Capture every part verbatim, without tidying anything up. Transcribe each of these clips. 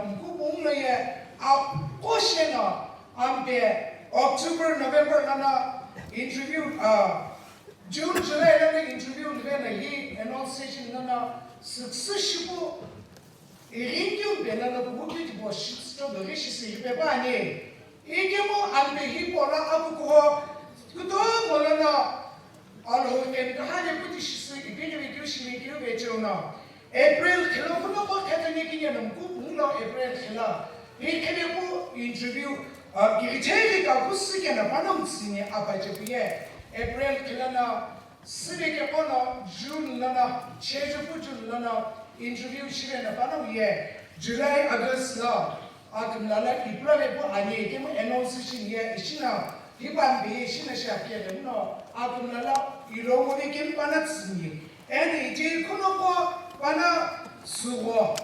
Mkupung lo ye aqo sheno ampe October, November lono interview, ah, June, July lono interview luvena hi annunciation lono success shipu irinkiu pe lono kukuki tipau shitsütho ghi shisüghi pe püani. Ikemu ampe hipau lo akukugho kutomo lono Alhou kemtha hale kuti shisü ipikeu shimikeu vecheo no. April khilo kuno ko khetani kinye no mkupung lo April khilo. Hi khele ku interview, ah, kiricheli ka kusikena panongu tsüni apache kuye. April khilo no sibeke kono June lono, cheju ku June lono interview shivena panongu ye. July, August lo. Akümla la ipulave pu ani kemu annunciation ye ishi na, hipau ampe ishi na shi aphi ave no, akümla la ilongo ve kemu pana tsüni. Eno ite kuno ko pana sugho.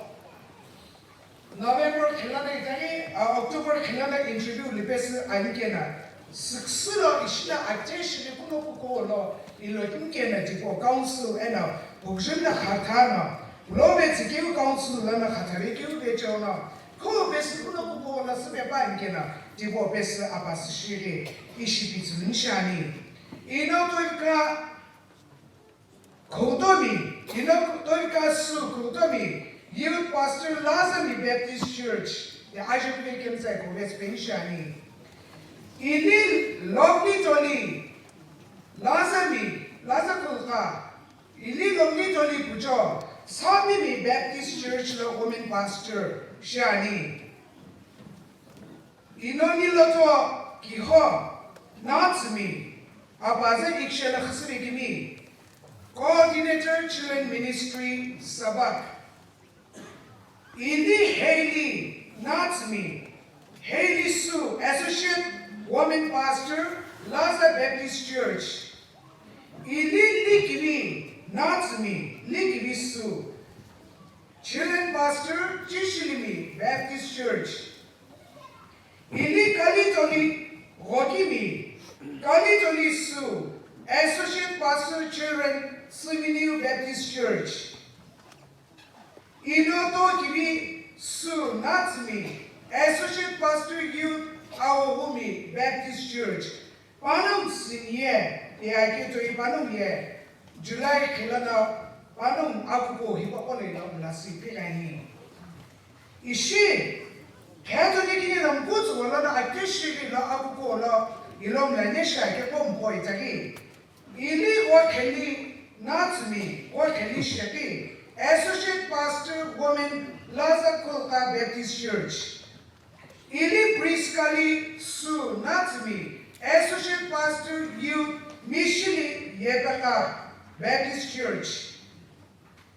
November khilana itaghi, ah, October khilana interview lipesü ani kena. Success lo ishi na ateshi kuno kuko lo ilo kemu kena tipo council eno, bukjimna khathana. Lo ve tsikeu council lana khathare keu vecheo no. Kho pesü kuno kupo la süpe pa inkena, tipo pesü apasü shiri, ishi pitsü nishani. Ino toika Kutomi, ino toika su Kutomi, Youth Pastor Lazami Baptist Church, ya ajukwe kemsa ko ves penshani. Ini Lovely Toli, Lazami, Laza Kulka, Ili Lovely Toli Pucho, Samimi Baptist Church lo Women Pastor shiani. Inoni loto Kiho, Natsumi, Abaza Ikshela Khsirikimi, Coordinator Children Ministry, Sabak. Ili Hailey Natsumi, Hailey Su, Associate Women Pastor, Laza Baptist Church. Ili Likivi Natsumi, Likivi Su, Children Pastor, Chishilimi Baptist Church. Ili Kalitoli Ghokimi, Kalitoli Su, Associate Pastor, Children, Suminiu Baptist Church. Ino Tokivi Su Natsumi, Associate Pastor, Youth, Aohumi Baptist Church. Panongu tsüni ye, ye akeu toi panongu ye, July khilana panongu akuko hipaqo lo ilo mlasi pigani. Ishi, Catholic ni lo mkutsu wala na akeshi lo akuko lo ilo mla nesha ke pompo itaki. Ili Wakheli Natsumi, Wakheli Shepi, Associate Pastor, Women, Laza Kulka Baptist Church. Ili Priskali Su Natsumi, Associate Pastor, Youth, Mishili Yepeka Baptist Church.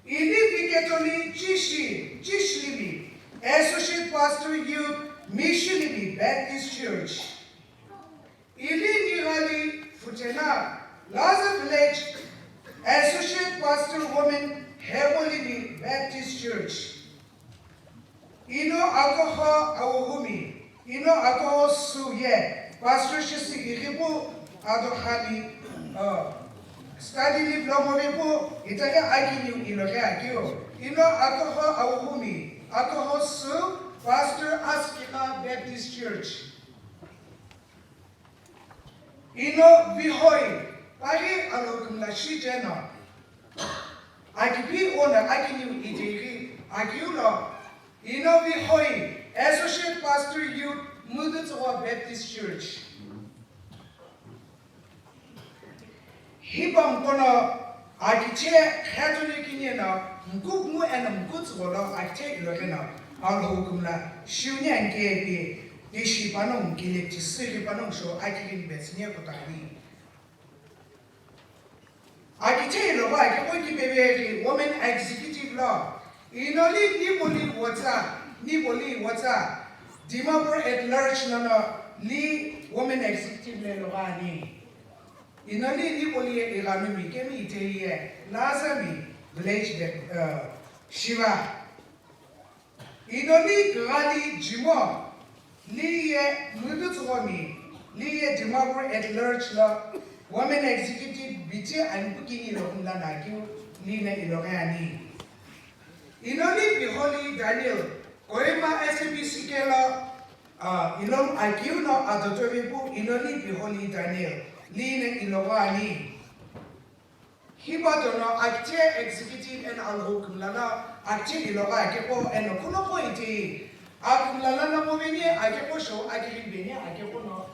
Ili Viketoli Chishi, Chishilimi, Associate Pastor, Youth, Mishilimi Baptist Church. Ili Nighali Fuchena, Laza Village, Associate Pastor, Women, Hebolimi Baptist Church. Ino akoho Aohumi, ino akoho Su ye, Pastor Shisi ighipu ado hami, uh, study leave lo movepu, itaghi akiniu ilo ghi akeu. Ino akoho Aohumi, akoho Su, Pastor Askika Baptist Church. Ino Vihoi, pari alo kümla shi cheno. Akipi ono akiniu itiri, akiu lo. Ino Vihoi, Associate Pastor, Youth, Mudutsugho Baptist Church. Hipau kono akiche Catholic ni no mkukumu eno mkutsugho lo akiche ilo keno Alhou kümla shiuni anke pi tishi panongu kile tisiri panongu sho akili ni betsinye kutani. Akiche ilo ba ke ko ki bebe ri Women Executive lo. Inoli Nipoli Wotsa, Nipoli Wotsa, Dimapur at large lono li Women Executive le lo gani. Inoni Nipoli ye ighanumi kemi ithei ye Lazami village de, uh, Shiva. Inoni Kighali Jimo, li ye Mudutsughomi, li ye Dimapur at large lo Women Executive bichi anipukini lo kumla nakiu li na iloghe ani. Inoni Piholi Daniel, Kohima S A B C kelo, ah, ilo akeu no adotovepu ilo ni piholi Daniel, lino ilogo ani. Hipa tono akithe executive eno Alhou kümla lo akithe ilogo akeqo eno khunoqo iti. Akümla lo no moveni akeqo show akiribeni akeqo no.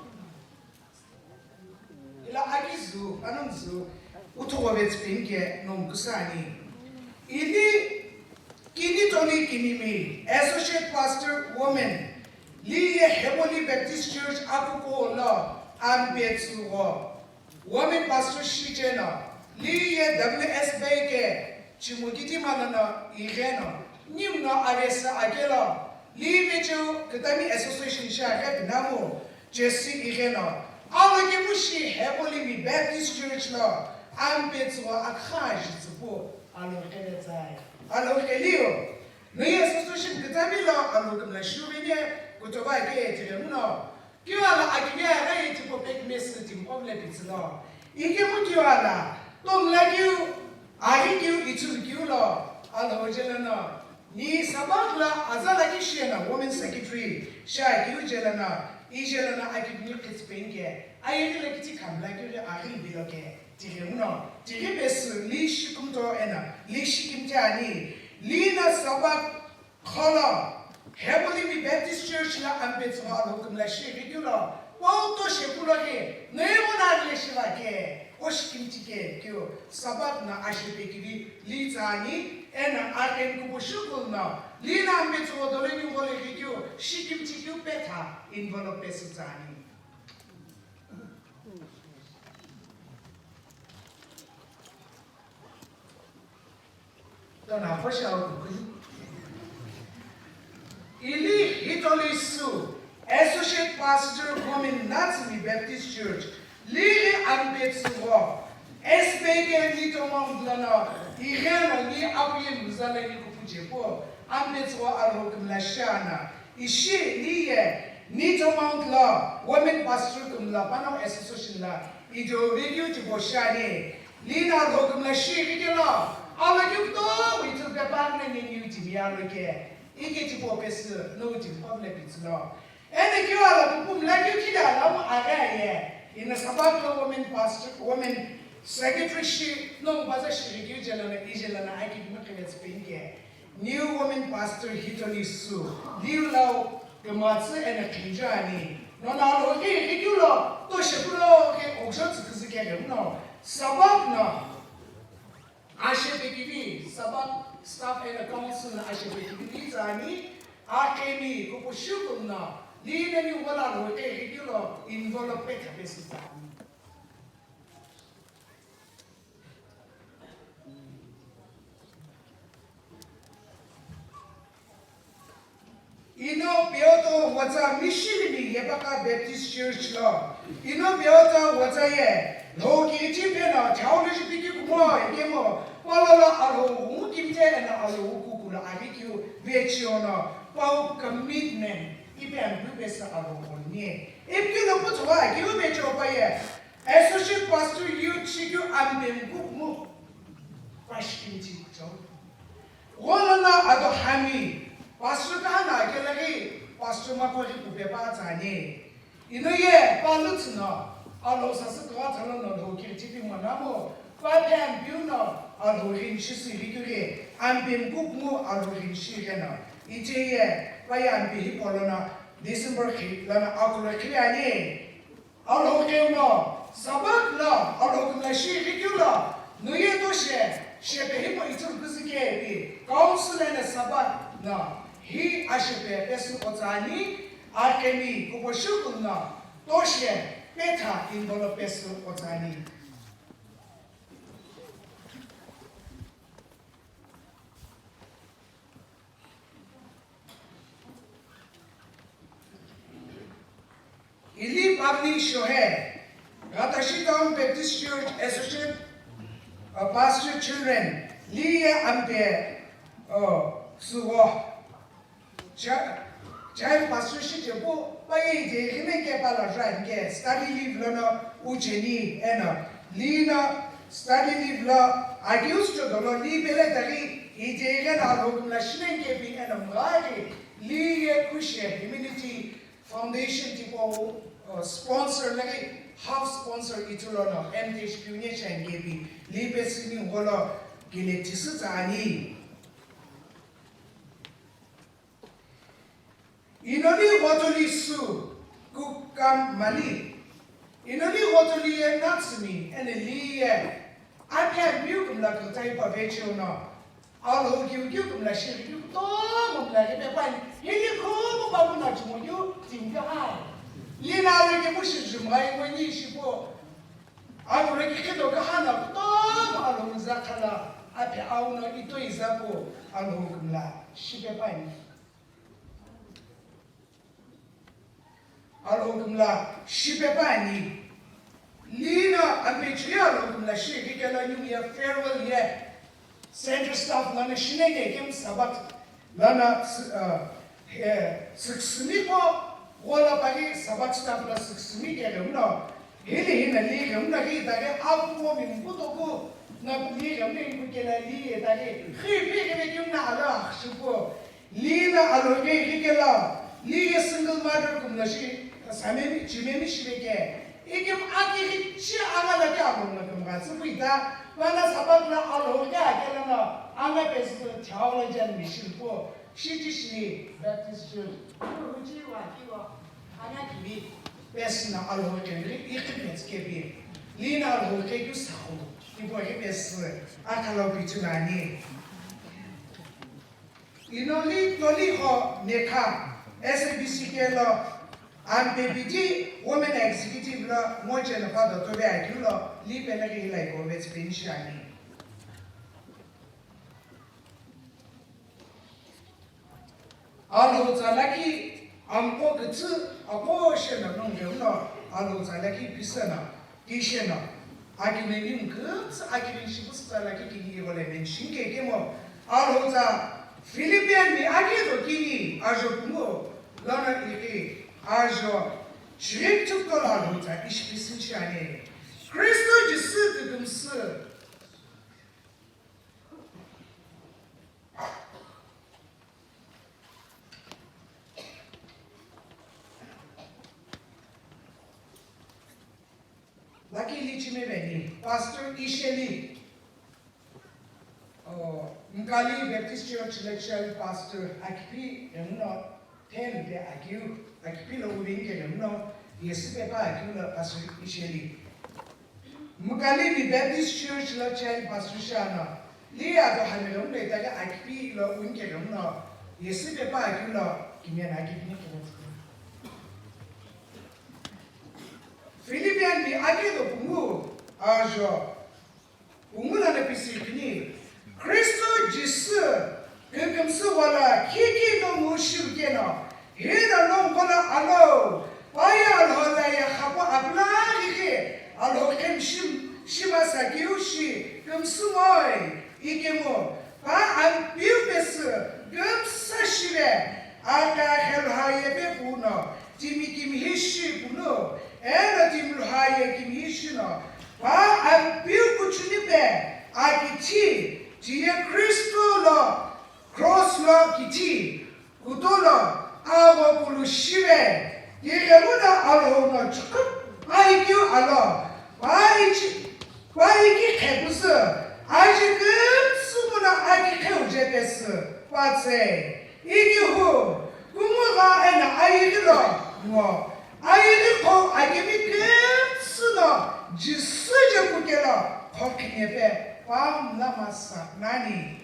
Ila akizu, anonzu, uthuqo vetsipinike no mukusani. Ili kini toli kinimi, Associate Pastor Women, liye Hepoli Baptist Church akuko lo ampetsügho. Women Pastor shicheno, liye W S Beke, Chimukiti malono igheno, nimno aresa akelo, li vecheu Kitami Association shiaghe pinamu, Jesse igheno, alokepu shi Hepolimi Baptist Church lo, ampetsügho akha jitsüpu, alo kheletsai, alo kheliu. Nui Association Kitami lo, alo kümla shuvine, kutoba ke tiremno. Kiwala akivia ghi tipau pekimesü timi qo mle pitsü lo. Ikemu kiwala, tongla kiu, aghi kiu, itsulu kiu lo, Alhou jelo no. Ni Sabbath lo aza lakhi shiye no Women Secretary, sha kiu jelo no, ijelo no akivini khitsipeni ke, ayeghi lo kithi khamla kiu ghi aghi bilo ke, tighi uno, tighi pesü, li shikimto eno, li shikimte ani, li no Sabbath Kholo, Hepolimi Baptist Church lo ampetsügho Alhou kümla shi ghikeu lo, wauto shekulo ghi, nui monaghi le shiva ke, oshikimti ke, keu, Sabbath no ashepe kivi li tsani, eno aken kupu shukul no, li no ampetsügho dolo ningu le ghikeu, shikimti keu petha, envelope pesü tsani. Tona khosha ukukui. Ili Hitoli Su, Associate Pastor Women Natsumi Baptist Church, liri ampetsügho, S B K Nito Mount lono, igheno ni apuye muzaleni kupujepo, ampetsügho Alhou kümla shiana, ishi niye, Nito Mount lo, Women Pastor kümla pano Association lo, ijo video jibo shiani, Lino Alhou kümla shi ghikelo, alokiu kutomo ithulu pepa nani niu timi aloke, ike tipau pesü, nou timi pavle pitsülo. Eno kiu alokiu pumla kiu kida alamu aghaye, ino Sabbath lo women pastor, women secretary shi, nou baza shi ghikiu jelana, ijelana aki kimi khivetsü penike. New women pastor Hitoli Su, liu lau, kematsü eno khinju ani. Nono alo ghi, ghi keu lo, to shekulo ghi, oksho tsüküzü keghe no, Sabbath no, ashepe kivi, Sabbath staff eno council no ashepe kivi tsani, akemi, kupu shukul no, lino ni wala lo ghi, ghi keu lo, envelope pe thape sü tsani. Ino Peoto Watsa Mishilimi Yepaka Baptist Church lo. Ino Peoto Watsa ye, lo ki ichi peno, theology piki kumo, ikemo, palala alo, umu kimte ena alo, ukukulo, arikiu, vechiono, pau commitment, ipe ambu pesa alo, onye. Ipki lo putwa, kiu vecho pa ye, Associate Pastor Youth shikeu ampe mkukumu. Pashikimchi kuchou. Gholana ado hami. Pastor kahana akelaghi. Pastor makori kupe pa tsani. Ino ye pa lutsino. Alo sasü kagha thalo no lo kiritipi monamo. Pa phe ampiu no. Alo rinshi sirikiri. Ampe mkukumu alo rinshi reno. Ite ye. Pa ye ampe hipolona. December khi lana akula khi ani. Alhou keu no, Sabbath lo, Alhou kümla shi ghikeu lo, nuye toshe, shepe hipau ithulu küzü kepi, council eno Sabbath no, hi ashepe pesü otsani, akemi kupo shukul no, toshe, petha envelope pesü otsani. Ili pavni shohe, Ratashi Town Baptist Church Associate, uh, Pastor Children, liye ampe, uh, sugo. Cha-, child pastor shi jepu, paye ide ghine ke pala rang ke study leave lono ucheni eno. Lino study leave lo, adius chodolo li bele tari, ide ghine Alhou kümla shinen kepi eno mgari, Humanity Foundation tipau, uh, sponsor laghi, half sponsor ithulu no M T H P unie chani kepi li pesü ningu lo kile tisü tsani. Inoni ghotoli su kukam mali. Inoni ghotoli ye natsumi ene li ye. Apia miu kumla kutai pa vechio no. Alhou kiu kiu kumla shiri kiu kutomo kumla ke pepani. Hili kumu babu na chumo kiu tinga hai. Lina awe ke mushi jumai wani shipo. Abu reki kido kahana kutomo alhou zakala. Apia au no ito izapo alhou kumla. Shipepani. Alhou kumla shipepani. Lina ambechuye alhou kumla shi kikela nyumi ya farewell ye. Central staff lana shinenge kem sabat lana, uh, eh, sixmi ko wala pagi sabat staff la sixmi ke gemno. Hili hina li gemno ki dage apu mo mi mbuto ko na li gemno kikela li ye dage. Khi pi ke me kem na ala shupo. Lina alhou ke ikikela, li ye single mother kumla shi, samemi, chimemi shiveke. Ikim akiri chi anga la ke alhou na kumga, tsipui ta, vana sabak la alhou ke akela na, anga pesi theologian mission po, shi ti shi, Baptist church. Uchi wa kiwa, anga kimi. Pesi na alhou ke ri, ikim pesi ke bi. Lina alhou ke yu sahu, ipo ke pesi, akala bitu nani. Inoli toliho nekha S A B C ke lo ampepiti women executive lo ngoche na pa do tobe akeu lo li pele ke ilai ko vets pension ani. Alhou tsa laki amko kitsi ako shena nong ke uno alhou tsa laki pisena. Kisheno, akimemi mkütsü akimemi shipüsü tsala kikini ighole mention kekemo, alhou tsa Philippian mi akito kini ajo pungu, lono ighi ajo chirip chukto lo alhou tsa ishipisi shiani. Kristo Jisü kükümsü. Luckily, Chimeveni, Pastor Isheli, oh, Mkali Baptist Church Lecturer Pastor Akipi, Emuno, Ten de Akiu, Akipi lo Uvinke Emuno, Yesipepa Akiu lo Pastor Isheli. Mkali mi Baptist Church lo Child Pastor Shana, Li ado hamelo mle itali akipi lo unkelo mno, Yesipepa akilo kimena akipi ni kilo. Philippian mi akido pungu, ajo. Pungu na na pisi kini. Kristo Jisü, kükümsü wala kiki no mu shiu keno. Hino no mkono alo, paya alhola ya khapwa apla gige, alho kem shim, shima sa kiu shi, kümsü moi, ikemo, pa ampiu pesü, kümsa shive, aka khelha ye pe puno, timi kimi hishi puno, eno timi lha ye kimi hishi no, pa ampiu kuchuni pe, akichi, tiye Kristo lo, cross lo kichi, Kutono, avo kulu shive, tighenguno Alhou no chukhup, aikiu alo, pa ichi, pa iki khepusü, aji kümsü muno aki kheu je pesü, pa tse, iki hu, kumu gha ena ayighi lo, ngo, ayighi kho akemi kümsü no, Jisü je kukelo, kho khinyepe, pa mla masa, nani.